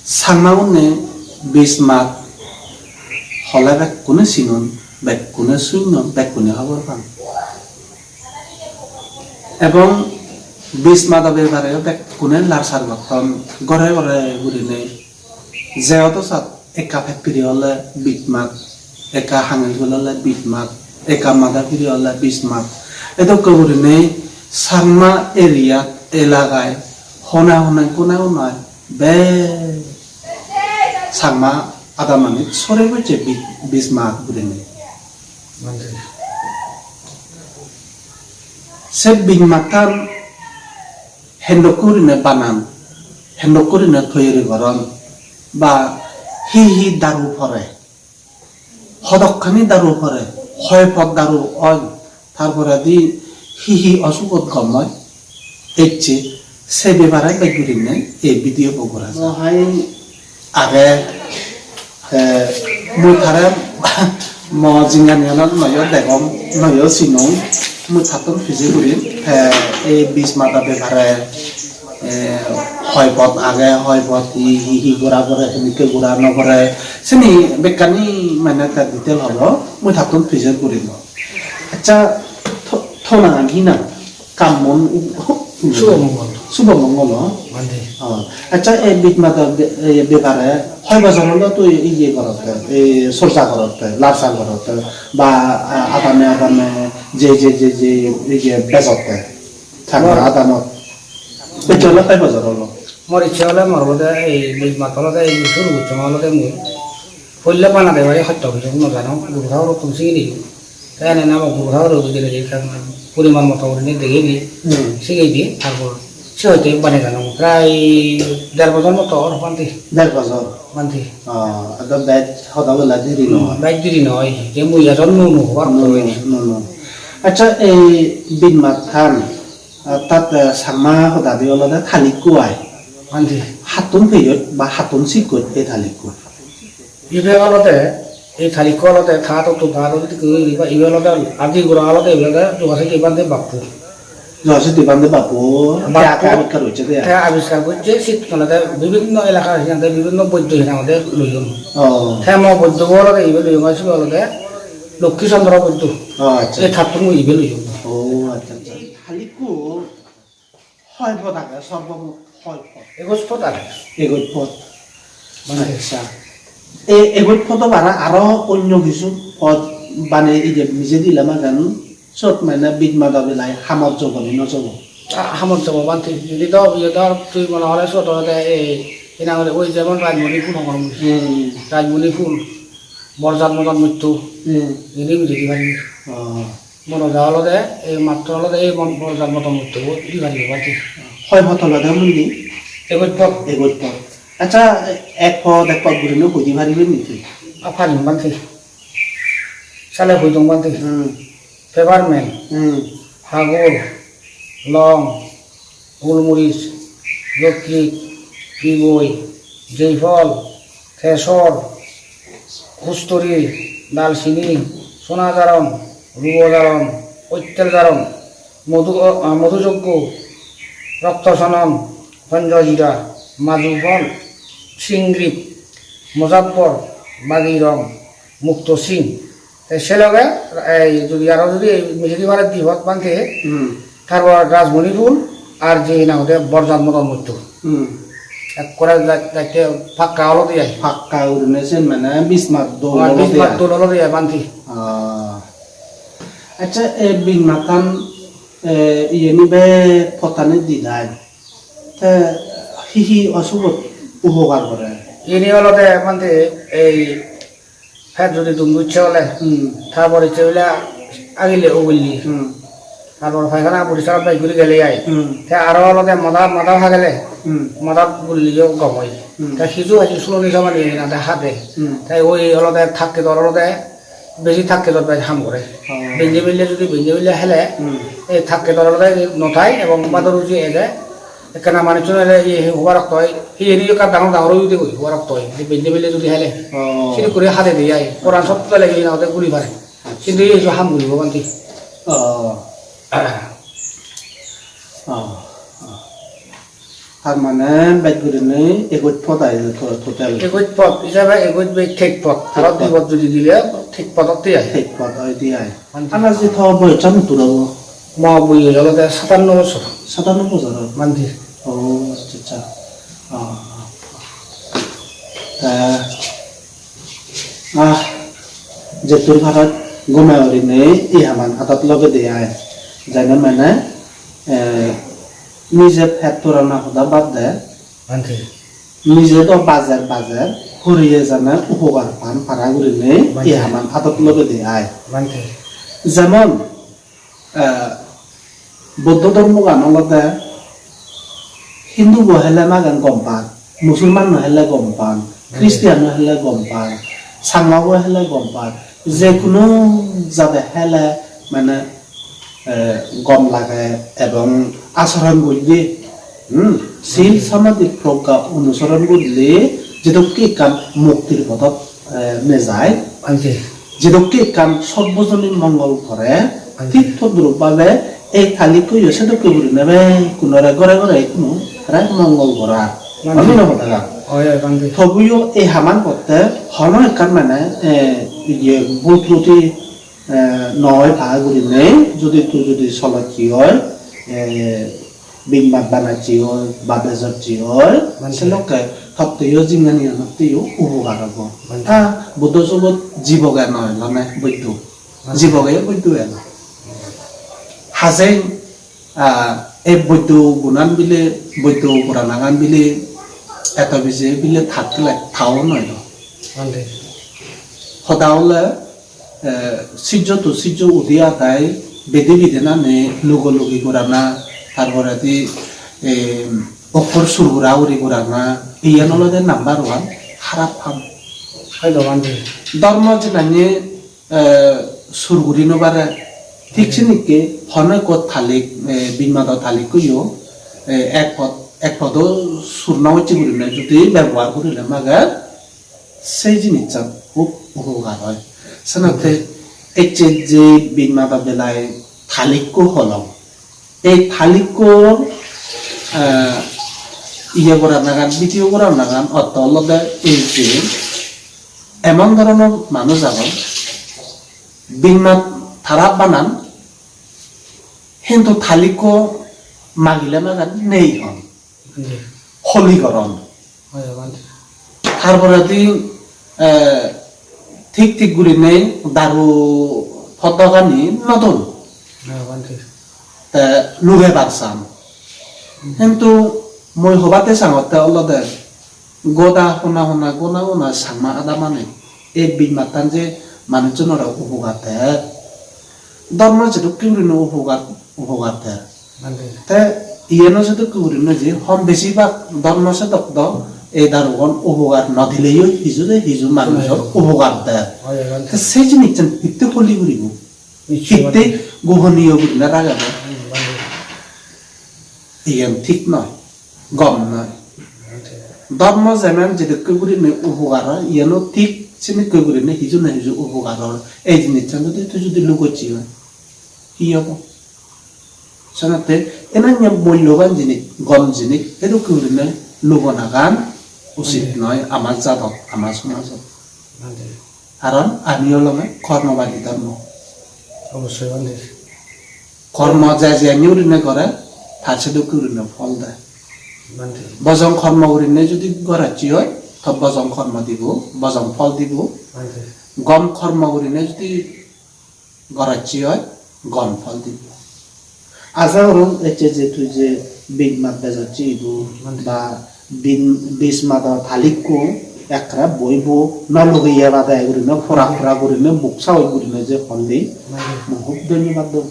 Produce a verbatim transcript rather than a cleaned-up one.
Changmagunne Bismat hole bekkune sinon, bekkune sunon, bekkune hobor pan. Ebong Bismado bebare bekkune larsar gotton, gore gore gurinei. Je odo sat ekka pet piri ole Bismat, ekka hangel gul ole Bismat, ekka mada piri ole Bismat. Edokke gurinei Changma area-t, elagai hone hone, kone kone bek Changma adamanit sore gocche Bi-, Bismat gurinei. Se Bismattan hendok gurinei banan, hendok gurinei toyori goron, ba hi hi daru pore, hodokkani daru pore, hoi pot daru oi, tar poredi hi hi osugot gom oi, ecche se bebare bej gurinei ei video bo gora jar. Mo hai age, te mui tare mo jinghanianot noyo degong, noyo sinong, mui tattun pije gurim, te ei Bismado bebare, eh, hoi pot age, hoi pot hi, hi, hi gora pore, henikke gora no pore, sini bekkani mane te detail hobo, mui tattun pije gurim. Accha, to-, to nangan hi nang? Kammon u-, u-, Subomongol. Subomongol, o? Bhante. O, accha, ei Bismado be-, ei bebare hoi bojor olo tui iye gorotte, ei sorja gorotte, larsa gorotte, ba, a, adame adame je, je, je, je, iye bejotte? Thakma Mor- adamot. Ecche ole hoi bojor olo? Mor icche ole mor olode ei Bismat olode ei suru gocchong olode mui. Poille bana de bari hosto hissu no jano, guru thagurottun sigini. Te ene namo guru thaguro bidire ekkan poriman moto gurinei degei di, Hmm. sigei di, tarpor se hoite bane jano. Prai der bojor moto or Bhante. Der bojor? Bhante. Oh, ado bej hoda bola diri no Hmm, oi. Bej diri no oi. Je mui ejon nuo nuo hobar Nuo nuo, koi. Nuo nuo. Accha, ei Bismat than, ah, tat, eh, Changma hodadi olode thalikku ai. Bhante. Hattun peyot ba hattun sikkot ei thalikku? Ibe olode, ei thalikko olode ta totto ta totto ikko guri ba ibe olode adi gora olode ibe olode Jogasiddhi Bhante bappu. Jogasiddhi Bhante bappu, te Bappu, ake abikkar gocche de. Te abikkar gocche, sit olode bibinno elakar hinang hoide bibinno boiddo hinang hoide loyon. Oh. Te mo boiddo bo olode ibe loyon, sibe olode Lokki Chandra boiddo. Oh, accha. Ei tattun mui ibe loyon. Oh, accha, accha. Thalikku Hoi pot age, sorbomot hoi pot? Egoj pot age. Egoj pot. Mane Accha. E-, egoj pot bara aro onyo kisu pot bane ije mije dile magan sot mane Bismado belai hamot jobo ni no jobo? A, hamot jobo Bhante. Jodi do, iye do tui mone hole sot olode ei, ena hole oi jemon Rajmoni phul hongor mui. Hmm. Rajmoni phul, Borjat Modan Moitto. Hmm. Ini mije di pari. Oh. Moroda olode, ei mattor olode ei mon-, moroda modan motto bo di paribe Bhante. Hoi pot olode undi? Egoj pot. Egoj pot. Accha, ek pot, ek pot gurinei hoi di paribe niki? A, parim Bhante. Sale hoi dong Bhante. Hmm. Peppermint. Hmm. Hagol. Long. Gulmoris, jotrik, biboi, jeifol, kesor, husturi, dalchini, sona jaron, rubo jaron, ottel jaron, modhu, ah, modhujoggo, rokto sonon, ponjojira, majufol, singrip, mojabbor, bagirong, mukto sing. Te se loge, ei, judi aro judi ei micchedi pare di pot Bhante, Hmm. tarpor Rajmoni phul ar je hi nang hoide Borjat Modan Moitto. Hmm. Ekkore ja-, jatte pakka olode ai. Pakka gurinei sen mane bismat dol Ar olode bismat ai. Dol olode ai Bhante. Ah. Accha, ei bismattan, eh, iyeni be pottani didai. Te hi hi osugot upogar gore? Ini olode Bhante ei Pet judi dum gocche ole, Hmm. ta pore icche bile agile ugulli. Hmm. Tarpor paikhana poriskar bej guri gele ai. Hmm. Te aro olode mada, mada hagele, Hmm. mada gulliyo gom oi. Hmm. Te hiju hiju suloni sabani hinade hade. Hmm. Te oi olode thakke dor olode besi thakke dor bej ham gore. Oh. Benne belle judi benne belle hele, Hmm. ei thakke dor olode no thai ebong bador uji ede. Ekkana manuchchun ele ye he hobar okto oi, he eni ekka dangor dangor oyede goi hobar okto oi, je benne belle judi hele. Oh. Sidik guri hade de ai, poran sot pele guri na ode guri pare. Accha. Hintu ye hissu ham guribo Bhante. Oh. Ah. Oh, oh. Tar mane bej gurinei egoj pot ai to-, total. Egoj pot, ijebe egoj bej thik pot. Thik pot. Aro di pot judi dile thik pot otte ai. Thik pot oi di ai. Bhante. Ana ji to boyossan huttur obo? Mo boyos olode satanno bojor. Satanno bojor? Bhante. Oh, accha, accha. Ah. Te, ah, jettur parot gome gurinei ei haman adot logei de ai. Jene mane, eh, nije pet purana hoda bad de. Bhante. Nije do bajer bajer, horiye jane upogar pan para gurinei, Bhante, ei haman adot logei de ai. Bhante. Jemon, eh, Buddho dhormogan olode Hindu bo hele magen gom pan, Musulman no hele gom pan, Bhante, Christian no hele gom pan, Changma bo hele gom pan, je hono jade hele mane eh, gom lage ebong asoron gojje, hmm, sil, hmm, samadhi progga onusoron gorile jedokke ekkan muktir podot, eh, nejai, Bhante, jedokke ekkan sorbojonin mongol gore, Bhante, thik todrup bhabe ei talikkoyo sedokke gurinei bekkunore gore gore ikkunu tara mongol gorar. Bhante. Ami no hoda. Oi, oi, Bhante. Tobuyo ei haman potte hono ekkan mane, eh, iye, bhul truti eh, noi pa gurinei, judi tui judi solocche oi, eh, bingmat banacche oi, ba bejocche oi, Bhante, se lokke totteyo jinghaniyanotteyo upogar obo. Bhante. Ta Buddho jugot jiboge noi lone Buddho. Bhante. Jiboge Buddho elo. Hajei Ah, ei boiddo gunan bile, boiddo goranagan bile, eto bije bile thak thilek tao noi do. Bhante. Hoda ole, eh, sijjo to sijjo udi adai bedi bidenani lugo lugi gorana, tar poredi, eh, okkor sur gura guri gorana, iyan olode number one harap ham. Hoido Bhante. Dhormo jinani eh, sur guri no pare. Thik sinikke hono ekko talik, eh, bingmado talikkoyo, eh, ek pod, ek podo sur no gocche gurinei judi bebohar gurile mage, sei jinissan hub upogar oi. Senotte ecche je bingmado belai talikko holong, ei talikko, eh, iye goranagan, video goranagan otto olode ei je emon dhoronor manuj agon, bingmat tara banan, hintu talikko magile magan nei hon. Ji. Holi goron. Oi, oi, Bhante. Tar poredi, eh, thik thik gurinei daru poddagani no don. Oi, Bhante. Te lugebar san. Hmm. Hintu mui hobatte sangotte olode goda hona hona gona gona Changma adamani ei bingmattan je manuchunore upogar der. Dhormo jedokke gurinei upogar, upogar der. Bhante. Te iyeno sedokke gurinei je hom besibak dhormo sedok do ei darugun upogar no dileyo hiju de hiju manujor upogar der. Oi, oi, Bhante. Te sei jinissan hitte holi guribo? Nischoi. Hitte Bhante. Gohoniyo gurinei ragebo? Hmm, Bhante. Iyen thik noi, gom noi. Bhante. Dhormo jemen jedokke gurinei upogar oi, iyeno thik sedokke gurinei hiju na hiju upogar or. Ei jinissan judi tui judi lugocche oi, hi obo? Senotte enanye mulloban jinis, gom jinis, edokke gurinei lugonagan usit noi ama jadot, ama somajot. Bhante. Karon ami olonge kormobadi dhormo. Obossoi, Bhante. Kormo je je ami gurinei gore, tar sedokke gurinei phol de. Bhante. Bojong kormo gurinei judi goracche oi, to bojong kormo dibo, bojong phol dibo. Bhante. Gom kormo gurinei judi goracche oi, gom phol dibo. Aja gorong ecche je tui je bingmat bejocche ibo, Bhante, ba bin-, bismado talikko ekkere boibo, no lugeye bade gurinei, pora pora gurinei, buk saus gurinei je holli, Bhante, mui hub dhonnobad dong.